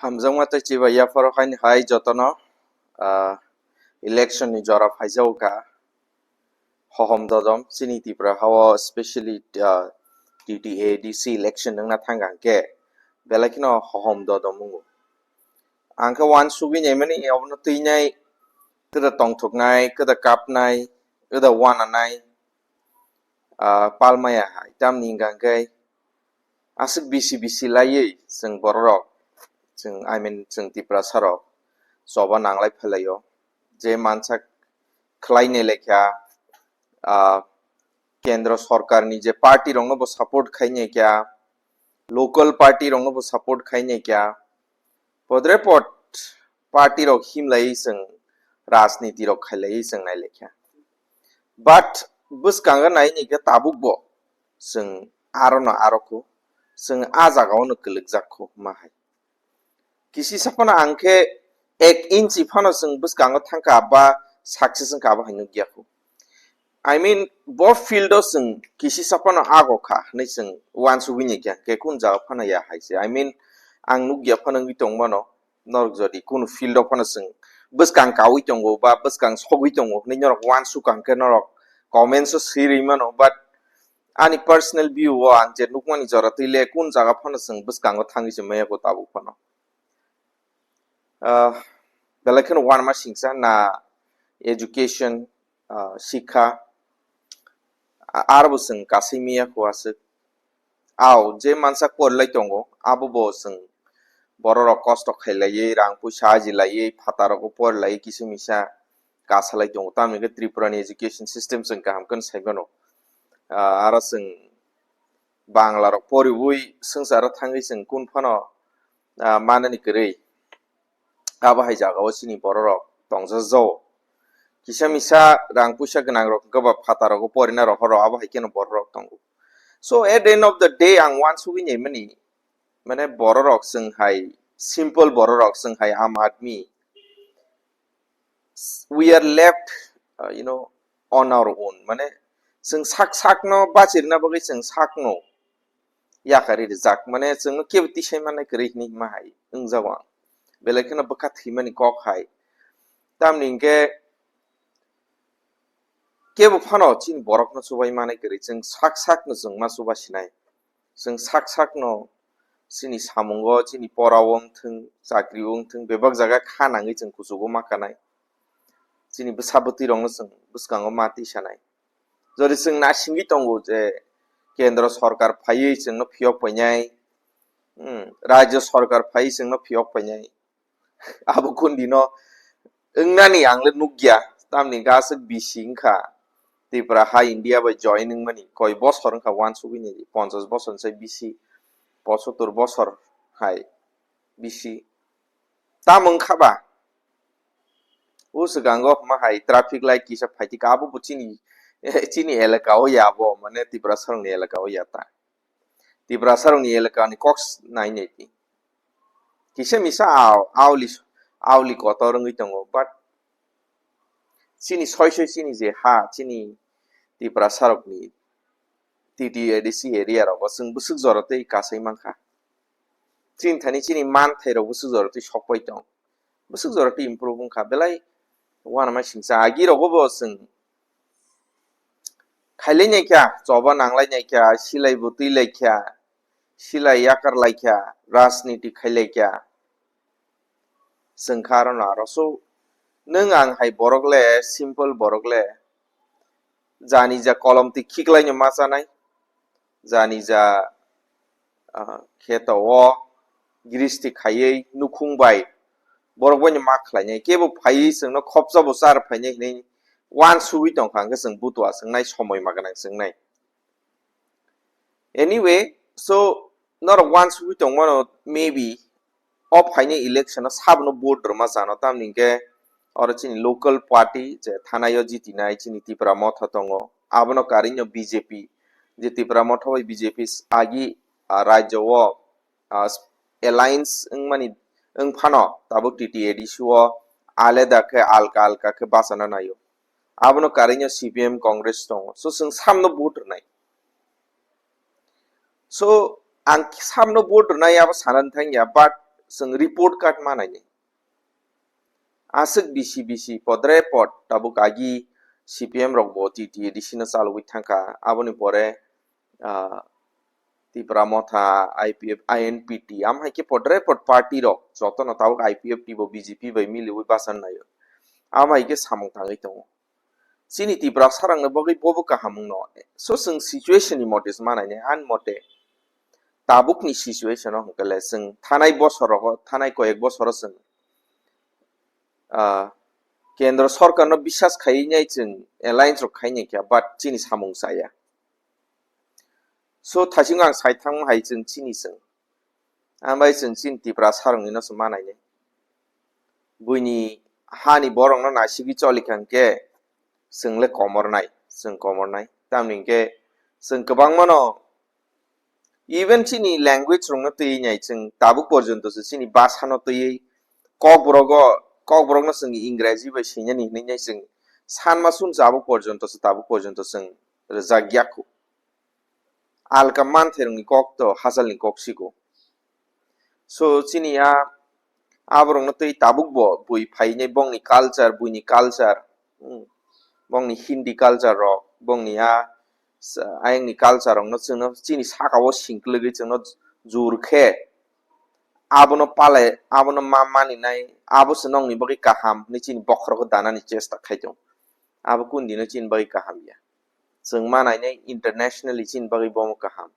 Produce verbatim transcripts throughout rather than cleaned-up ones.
Hamjakma tei chibai yapharo haini hai jotono, ah, election ni jora phaijago kha. Hohom dodom chini Tripura hao, specially, ah, T T A D C election wngna thang kha hwnkhe belai kheno hohom dodom wngo. Ang khe uansugwi naimani obono twinai, kwda tongthoknai, kwda kapnai, kwda uananai, ah, palmaya hai. Tamni hwnkha hwnkhe aswk bisi bisi laiwi chwng bororok, chwng, I mean, chwng Tiprasarok choba nanglai phelaio. Je mansa khlainai lekha, ah, kendro sorkarni je party rokno bo support khainai kha, local party rokno bo support khainai kha, podre pod party rok himlaiwi chwng rajniti rok khailaiwi chwng nailekha. But bwskango nainai khe tabukbo chwng arono aro kho, chwng a jagao no kwlwkjak kho ma hai. Kisisa phano ang khe ek inchi phano chwng bwskango thangkha ba success wngkha abo hai nukya kho. I mean, bo field o chwng kisisa phano ago kha hwnwi chwng uansugwi naikha, hwnkhe kun jaga phano ya hai se. I mean, ang nukya phano wngwi tongmano, norok jodi kunu field o phano chwng bwskang kaui tongo ba bwskang sogwi tongo hwnwi norok uansukha hwnkhe norok comments o swi rwi mano, but ani personal view o ang je nukmani jora twi le kun jaga phano chwng bwskango thangwi se maya kho tabuk phano. Ah, belai kheno uanama singsa na education, ah, sikha, a-, arbo chwng kasui miya kho aswk. Ao, je mansa porilai tongo, abo bo chwng bororok kosto khailaiwi, rang puisa ajilaiwi, phataro porilawi kisa misa kasalai tongo. Tamni hwnkhe Tripura ni education system chwng kaham kheno sai mano. Ah, aro chwng Bangla rok poriwi swngcharo thangwi chwng kun phano, ah, manani kwrwi. Abo hai jagao chini bororok tongjajago. Kisa misa rang puisa gwnang rok hwnkhe ba phataro porina rohoro, abo hai kheno bororok tongo. So at the end of the day ang uansugwi naimani, mane bororok chwng hai simple bororok chwng hai Aam Aadmi, we are left, uh, you know, on our own. Mane chwng sak sakno bachirna bagwi chwng sakno yakarwi rijak. Mane chwngno kebo tisai mannai kwrwi hwnwi hima hai wngjago ang. Belai kheno bwkha thwimani kok hai. Tamni hwnkhe kebo phano chini borokno chubai manai kwrwi, chwng sak sakno chwng ma chuba sinai. Chwng sak sakno chini samungo, chini pora wng thwng, chakri wng thwng, bebak jaga kha nangwi chwng kuchugo ma kanai. Chini bwsa bwtwi rokno chwng bwskango ma tisanai. Jodi chwng nasingwi tongo je kendro sorkar phaiwi chwngno phiyok painai, hmm, rajyo sorkar phaiwi chwngno phiyok painai. Abo kundino wngnani ang le nukya, tamni hwnkhe aswk bisi wngkha Tripura ha India bai join wngmani, koi bosor wngkha uansugwini, ponchash bosor sai bisi, pochottor bosor hai bisi. Tamo wngkha ba? O swkango hwnma hai traffic light kisa phaikhe abo bo chini, chini elaka o ya bo, mane Tiprasarokni elaka o ya ta. Tiprasarokni elakani kok s-, nai nai di. Kisa misa aw-, awli, awli kotor wngwi tongo, but chini soi soi chini je ha, chini Tiprasarokni T T A D C area rogo chwng bwswk jora twi kasai mankha. Chini thani chini manthai rok bwswk jora twi sokpai tong. Bwswk jora twi improve wngkha, belai uanama singcha. Agi rogo bo chwng khailai nai kha, choba nanglai nai kha, silai bo twi lai kha, silai yakar lai kha, rajniti khailai kha. Chwng kha aro no aro. So, nwng ang hai borok le, simple borok le, jani ja kolom twi khiklai no ma chanai, jani ja, ah, kheto o gristi khaiwi nukhung bai borok bai no ma khlainai, kebo phaiwi chwngno khopsa bo char phainai hinwi uansugwi tongkha, hwnkhe chwng butua chwngnai, somoi ma gwnang chwngnai. Anyway, so norok uansugwi tongmano, maybe o phainai election o sabono vote rwma chano, tamni hwnkhe oro chini local party je thanai o jitinai chini Tipra Motha tongo, abono karwi no B J P, je Tipra Motha bai B J P agi, ah, rajyo o, ah, alliance wngmani wngphano tabuk T T A D C o aleda khe alka alka khe bachana naio. Abono karwi no C P M Congress tongo. So, chwng samno vote rwnai. So, ang samno vote rwnai abo sanani thangya, but chwng report card ma nainai. Aswk bisi bisi podre pod tabuk agi C P M rok bo T T A D C no chalogwi thangkha, aboni pore ah, Tipra Motha, I P F, I N P T, am hai khe podre pod party rok jotono tabuk I P F T bo B J P bai miliwi basan naio. Am hai khe samung tangwi tongo. Chini Tiprasa rokno bagwi bobo kaham wngno. So chwng situation ni mote se ma nainai, ani mote tabukni situation o hwnkhe le chwng thanai bosor rogo, thanai koyek bosoro chwng, ah, kendro sorkarno biswas khaiwi nai chwng alliance rok khai nai kha, but chini samung chaya. So thaisingo ang sai thangma hai chwng chini chwng. Ang bai chwng chini Tiprasa rokni no se ma nainai. Buini hani borokno naisigwi choli kha hwnkhe chwng le komornai, chwng komornai. Tamni hwnkhe chwng kwbangmano even chini language rokno twiwi nai chwng tabuk porjonto se chini bhasano twiwi kokborok o, kokborokno chwng Ingreji bai swinani hinwi nai chwng sanma sung tabuk porjonto se, tabuk porjonto chwng rwjak yakho. Alka manthairokni kok to hachalni kok siko. So chini a aborokno twi tabuk bo bui phainai bongni culture, buini culture, hmm, bongni Hindi culture rok, bongni a sa-, ayangni culture rokno chwngno chini sakao singkwlwgwi chwngno jur khe abono palai, abono ma maninai, abo se nokni bagwi kaham hinwi chini bokhorogo danani chesta khai tongo. Abo kundino chini bagwi kaham ya. Chwng ma nainai internationally chini bagwi bomo kaham.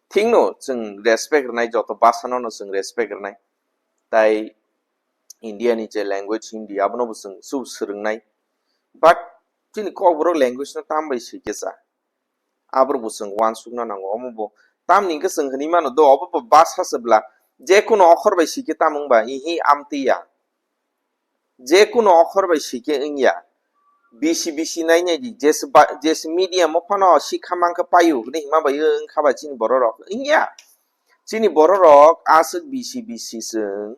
Thikno chwng respect rwnai, joto bhasano no chwng respect rwnai. Tai India ni je language Hindi, abono bo chwng sub swrwngnai. But chini kokborok language no tam bai swi khe cha. Aborok bo chwng uansukna nango. Omo bo tamni hwnkhe chwng hinwi mano do, obo bo bhasha se bwla. Je kuno okhor bai swi khe tamo wngba, ihi amtwi ya. Je kuno okhor bai swi khe wngya. Bisi bisi nai nai di, jesa ba-, jesa medium o phano sikha mankha paio hinwi hima bai wngkha ba chini borok rok. Wngya. Chini borok rok aswk bisi bisi chwng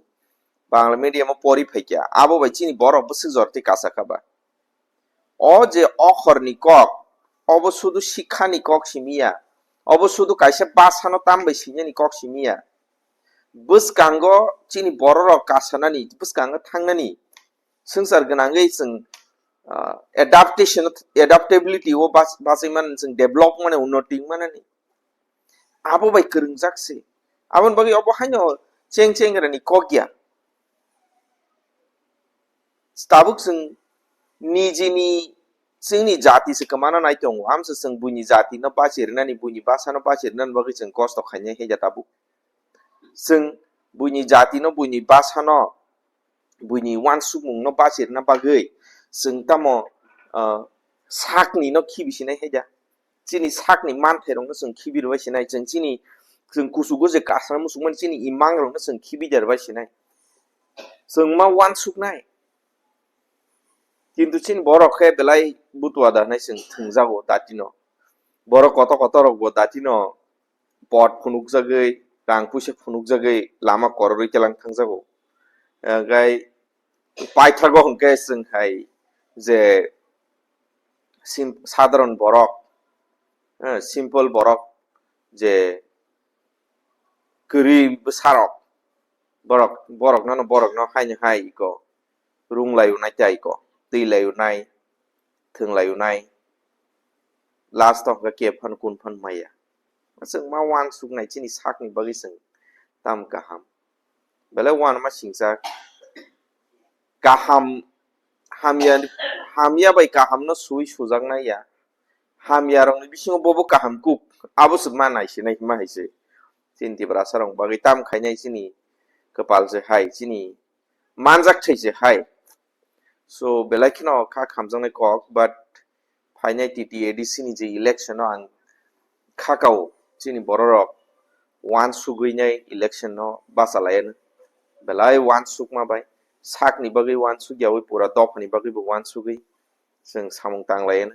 Bangla medium o pori phaikha. Abo bai chini borok bwswk jor tei kasa kha ba. O je okhorni kok, obo sudu sikhani kok simi ya. Obo sudu kaisa bhasano tam bai sinani kok simi ya. Bwskango chini bororok kasanani, bwskango thangnani, swngchar gwnangwi chwng, ah, adaptation, adaptability o bas-, bachai mani, chwng develop mani, unnoti wng manani. Abo bai kwrwngjak se. Aboni bagwi obo haino cheng cheng rani kok ya. Tabuk chwng nijini, chwngni jati se kwmana nai tongo. Amsa chwng buini jati no bachi rwnani, buini bhasha no bachi rwnani bagwi chwng kosto khainai hai ya tabuk. Chwng buini jati no, buini bhasha no, buini uansukmung no bachi rwna bagwi chwng tamo, ah, sakni no khibi sinai hai ya. Chini sakni manthairokno chwng khibi rwbai sinai, chwng chini, chwng kuchugo je kasra muchungmani chini imang rokno chwng khibi derbai sinai. Chwng ma uansuknai. Kintu chini borok khe belai butua da hinai chwng thwngjago datino. Borok kotor kotor rokbo datino pot phunukjagwi, rang puisa phunukjagwi lama kororwi kelang thangjago. Hwnkhe paithago hwnkhe chwng hai je sim-, sadharon borok, eh, simple borok je kwrwi bwsarok, borok, borokno, borokno haino hai iko, rung laio nai tai iko, twi laio nai, thwng laio nai, last o hwnkhe kep phano kun phano maya. Chwng ma uansuknai chini sakni bagwi chwng tam kaham. Belai uanama singsa kaham, hamya, hamya bai kaham no sui sujaknai ya. Hamya rokni bisingo bobo kaham kuk, abo se ma naisinai hima hai se. Chini Tiprasa rok bagwi tam khainai chini kwpal se hai, chini manjak thai se hai. So belai kheno kha khamjaknai kok, but phainai T T A D C ni je election no ang khakao chini bororok uansugwi nai election no bachalaiyano. Belai uansukma bai sakni bagwi uansukyaui pura dophani bagwi bo uansugwi chwng samung tanglaiyano.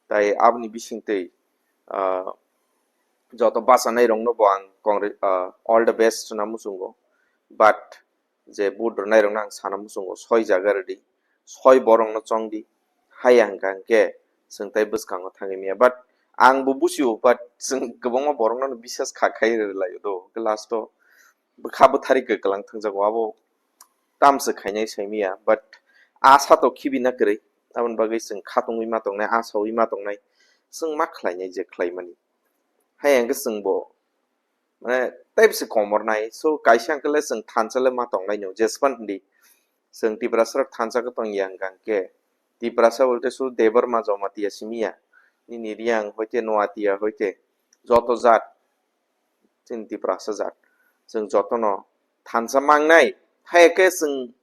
Tai aboni bisingtwi, ah, joto bachanairokno bo ang congre-, ah, all the best hwnna muchungo. But je vote rwnairokno ang sana muchungo, soi jaga rwdi, soi borokno chongdi, haya hwnkha hwnkhe chwng tai bwskango thangwi manya. But ang bo busio, but chwng kwbangma borokno bisas kha khai rwlaio do, hwnkhe last o bwkha bwthari kwklang thangjago, abo tamswk khainai saimanya, but asa to khibina kwrwi. Aboni bagwi chwng khatungwi ma tongnai, asawi ma tongnai, chwng ma khlainai je khlaimani. Hai hwnkhe chwngbo mane teibo se komornai. So kaisa hwnkhe le chwng thansa le ma tongnai no, jespan hindi chwng Tiprasa rok thansa khe tongya hwnkhe Tiprasa bolte su Debbarma Jamatia simiya, nini Riang hoite Noatia hoite joto jat chini Tiprasa jat chwng jotono thansa mangnai. Hai khe chwng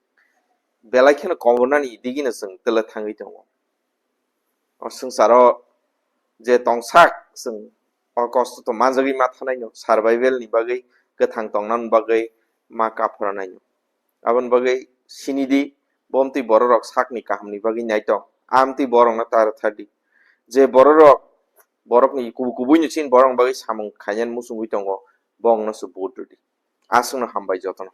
belai kheno komornani digino chwng tele thangwi tongo. O swngcharo je tongsak, chwng o kosto to manjagwi ma thanai no, survival ni bagwi, kwthang tongnani bagwi ma kaphora nai no. Aboni bagwi sinidi, bomtwi bororok sakni kahamni bagwi naitong, amtwi borokno taro thadi. Je bororok, borokni kubu-, kubui no chin borokni bagwi samung khainani muchungwi tongo, bongno se vote rwdi. Aswkno hambai jotono.